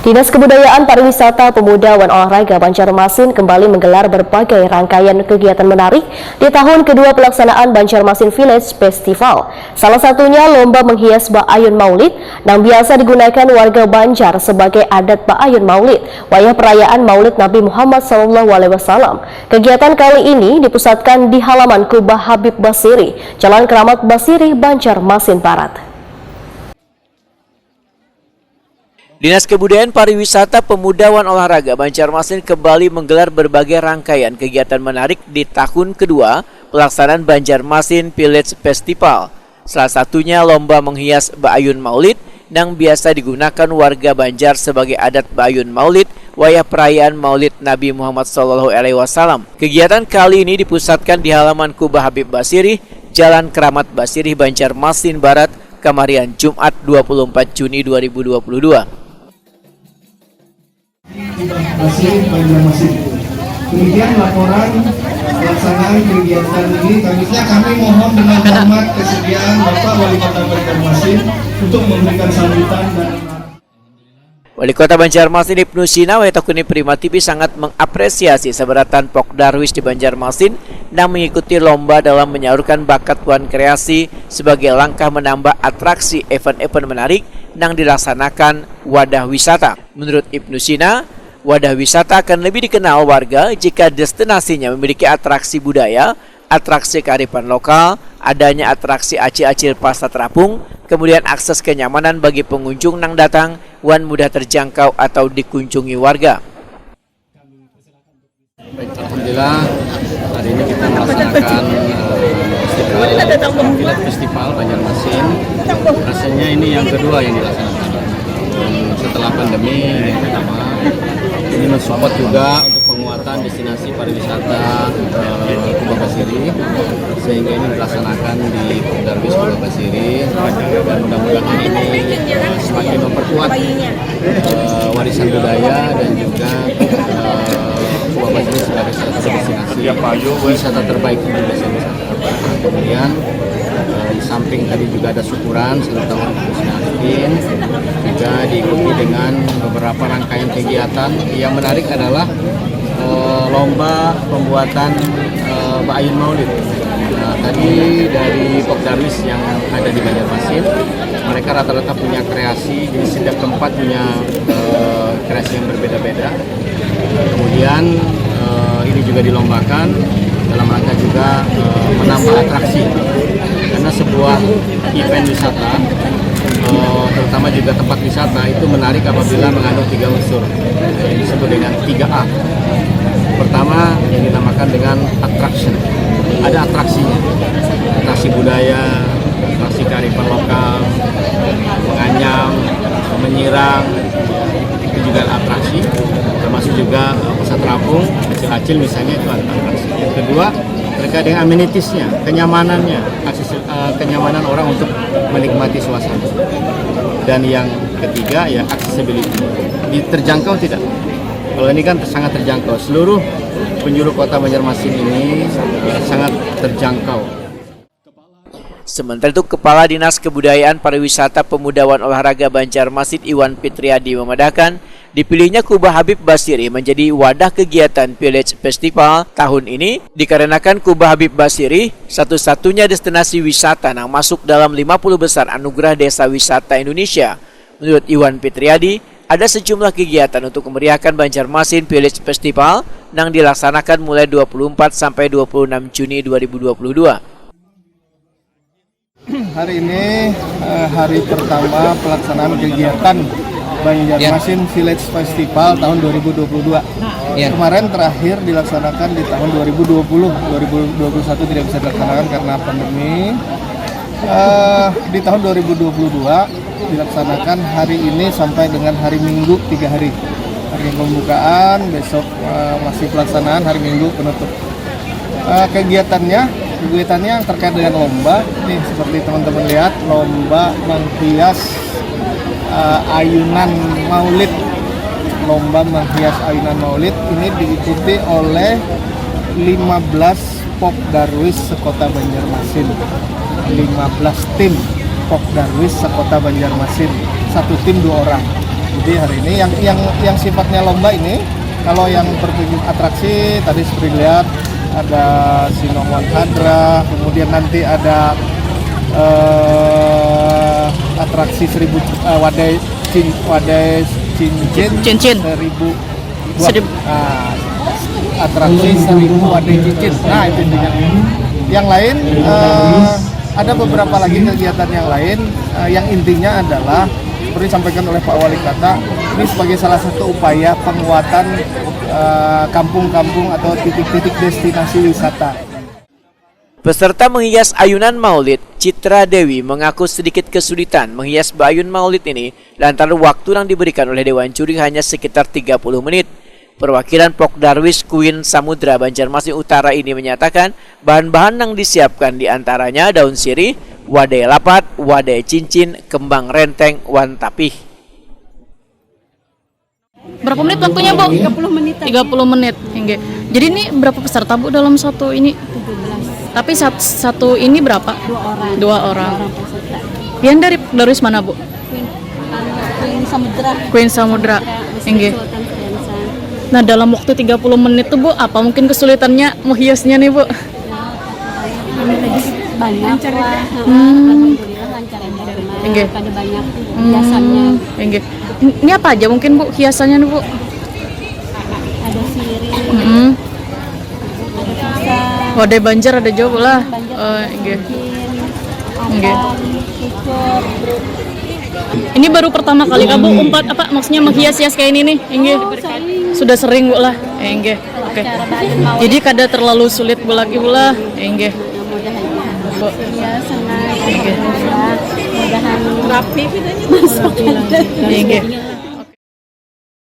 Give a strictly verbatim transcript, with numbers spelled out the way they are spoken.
Dinas Kebudayaan, Pariwisata, Pemuda, wan Olahraga Banjarmasin kembali menggelar berbagai rangkaian kegiatan menarik di tahun kedua pelaksanaan Banjarmasin Village Festival. Salah satunya lomba menghias Baayun Maulid, nang biasa digunakan warga Banjar sebagai adat Baayun Maulid wayah perayaan Maulid Nabi Muhammad sallallahu alaihi wasallam. Kegiatan kali ini dipusatkan di halaman Kubah Habib Basiri, Jalan Keramat Basiri, Banjarmasin Barat. Dinas Kebudayaan, Pariwisata, Pemuda, wan Olahraga Banjarmasin kembali menggelar berbagai rangkaian kegiatan menarik di tahun kedua pelaksanaan Banjarmasin Village Festival. Salah satunya lomba menghias Baayun Maulid nang biasa digunakan warga Banjar sebagai adat Baayun Maulid wayah perayaan Maulid Nabi Muhammad sallallahu alaihi wasallam. Kegiatan kali ini dipusatkan di halaman Kubah Habib Basiri, Jalan Keramat Basiri, Banjarmasin Barat, kamarian Jumat dua puluh empat Juni dua ribu dua puluh dua. Kubah Basiri, Banjarmasin. Demikian laporan pelaksanaan kegiatan ini. Habisnya kami mohon dengan hormat kesediaan Bapak Wali Kota Banjarmasin untuk memberikan sambutan dan Wali Kota Banjarmasin Ibnu Sina wayah tahun ini Prima T V sangat mengapresiasi sabarataan Pok Darwis di Banjarmasin nang mengikuti lomba dalam menyalurkan bakat wan kreasi sebagai langkah menambah atraksi event-event menarik nang dilaksanakan wadah wisata. Menurut Ibnu Sina, wadah wisata akan lebih dikenal warga jika destinasinya memiliki atraksi budaya, atraksi kearifan lokal, adanya atraksi acil-acil Pasar Terapung, kemudian akses kenyamanan bagi pengunjung nang datang wan mudah terjangkau atau dikunjungi warga. Baik, alhamdulillah, hari ini kita melaksanakan eh, festival, Village Festival Banjarmasin. Rasanya ini yang kedua yang dilaksanakan. Setelah pandemi, ini yang pertama. Ini mensupport juga untuk penguatan destinasi pariwisata eh, Kubah Basiri, sehingga ini dilaksanakan di Darwis Kubah Basiri, dan mudah-mudahan ini eh, semakin memperkuat eh, warisan budaya dan juga eh, Kubah Basiri sebagai salah satu destinasi wisata terbaik di Indonesia. Kemudian eh, di samping tadi juga ada syukuran satu tahun khususnya Arifin, juga diikuti dengan beberapa rangkaian kegiatan. Yang menarik adalah eh, lomba pembuatan eh, Baayun Maulid. Nah, tadi dari Pok Darwis yang ada di Banjarmasin, mereka rata-rata punya kreasi, jadi setiap tempat punya eh, kreasi yang berbeda-beda. Kemudian eh, ini juga dilombakan dalam rangka juga eh, menambah atraksi. Karena sebuah event wisata, eh, terutama juga tempat wisata, itu menarik apabila mengandung tiga unsur yang disebut dengan tiga A. Pertama, yang dinamakan dengan attraction. Ada atraksinya, atraksi budaya, atraksi kearifan lokal, menganyam, menyirang, itu juga atraksi, termasuk juga eh, Pasar Terapung, acil-acil misalnya, itu atraksi. Yang kedua, terkait dengan amenitiesnya, kenyamanannya, akses, eh, kenyamanan orang untuk menikmati suasana. Dan yang ketiga, ya, accessibility, diterjangkau tidak? Kalau ini kan sangat terjangkau, seluruh penjuru kota Banjarmasin ini eh, sangat terjangkau. Sementara itu, Kepala Dinas Kebudayaan, Pariwisata, Pemuda, wan Olahraga Banjarmasin Iwan Fitriadi memadahkan, dipilihnya Kubah Habib Basiri menjadi wadah kegiatan Village Festival tahun ini dikarenakan Kubah Habib Basiri satu-satunya destinasi wisata nang masuk dalam lima puluh besar anugerah desa wisata Indonesia. Menurut Iwan Fitriadi, ada sejumlah kegiatan untuk memeriahkan Banjarmasin Village Festival nang dilaksanakan mulai dua puluh empat sampai dua puluh enam Juni dua ribu dua puluh dua. Hari ini eh, hari pertama pelaksanaan kegiatan Banjarmasin Village Festival tahun dua ribu dua puluh dua. Ya. Kemarin terakhir dilaksanakan di tahun dua ribu dua puluh, dua ribu dua puluh satu tidak bisa dilaksanakan karena pandemi. Eh, di tahun dua ribu dua puluh dua dilaksanakan hari ini sampai dengan hari Minggu tiga hari. Hari pembukaan, besok eh, masih pelaksanaan, hari Minggu penutup. Eh, kegiatannya, kegiatannya yang terkait dengan lomba, nih seperti teman-teman lihat, lomba menghias eh, ayunan maulid. Lomba menghias ayunan maulid ini diikuti oleh lima belas Pok Darwis sekota Banjarmasin. Lima belas tim Pok Darwis sekota Banjarmasin. Satu tim dua orang. Jadi hari ini yang yang yang sifatnya lomba ini, kalau yang bertujuan atraksi tadi seperti dilihat ada Sinongon Hadrah, kemudian nanti ada eh, atraksi seribu eh, wadai cin, wadai cincin, Cincin. seribu buah. Seribu. Ah, atraksi seribu wadai cincin. Nah, itu intinya. Yang lain eh, ada beberapa lagi kegiatan yang lain eh, yang intinya adalah seperti disampaikan oleh Pak Wali Kota, ini sebagai salah satu upaya penguatan eh, kampung-kampung atau titik-titik destinasi wisata. Peserta menghias ayunan maulid, Citra Dewi mengaku sedikit kesulitan menghias baayun maulid ini lantaran waktu yang diberikan oleh Dewan Juri hanya sekitar tiga puluh menit. Perwakilan Pok Darwis Queen Samudra Banjarmasin Utara ini menyatakan bahan-bahan yang disiapkan diantaranya daun sirih, wadai lapat, wadai cincin, kembang renteng, wan tapih. Berapa menit waktunya, Bu? Tiga puluh menit aja. Tiga puluh menit. Inggih. Jadi ini berapa peserta, Bu, dalam satu ini? Tujuh belas. Tapi sat- satu ini berapa? Dua orang. Dua orang. Dua orang peserta. Pian dari Darwis mana, Bu? Queen, anu, Queen Samudra. Queen Samudra. Samudra, Inggih. Sultan Suriansan. Nah, dalam waktu tiga puluh menit tuh, Bu, apa mungkin kesulitannya menghiasnya nih, Bu? Banyak lah. Hmm. Alhamdulillah lancar aja. Cuma Inggih. Pada banyak Hmm, hiasannya. Inggih. Ini apa aja mungkin, Bu, hiasannya nih, Bu? Ada sirih, Hmm. ada pisang, Wadai Banjar ada juga, Bu, lah. Banjar, Oh, inggih. cincin, Inggih. apam, cucur. Ini baru pertama kali kah, Bu, umpat apa maksudnya menghias-hias kayak ini nih? Inggih. Oh, sering. Sudah sering, Bu, lah. Inggih. Oke. Acara baayun maulid. Jadi kada terlalu sulit, Bu, lagi, Bu, lah. Inggih. Mudah-mudahan. Bu. Ya, senang. Inggih. Alhamdulillah. Mudahan Rapi bedanya. masuk ada. Inggih.